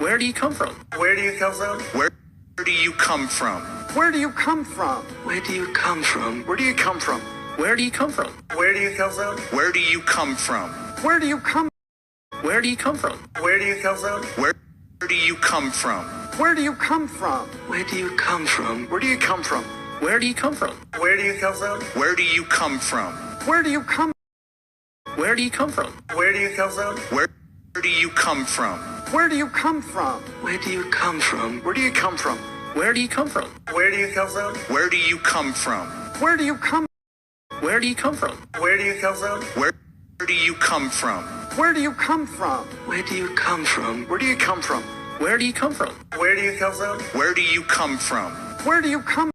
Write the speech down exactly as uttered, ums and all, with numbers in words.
Where do you come from? Where do you come from? Where do you come from? Where do you come from? Where do you come from? Where do you come from? Where do you come from? Where do you come from? Where do you come from? Where do you come? Where do you come from? Where do you come from? Where do you come from? Where do you come from? Where do you come from? Where do you come from? Where do you come from? Where do you come from? Where do you come from? Where do you come? Where do you come from? Where do you come from? Where do you come from? Where do you come from? Where do you come from? Where do you come from? Where do you come from? Where do you come from? Where do you come from? Where do you come? Where do you come from? Where do you come from? Where do you come from? Where do you come from? Where do you come from? Where do you come from? Where do you come from? Where do you come from? Where do you come from? Where do you come?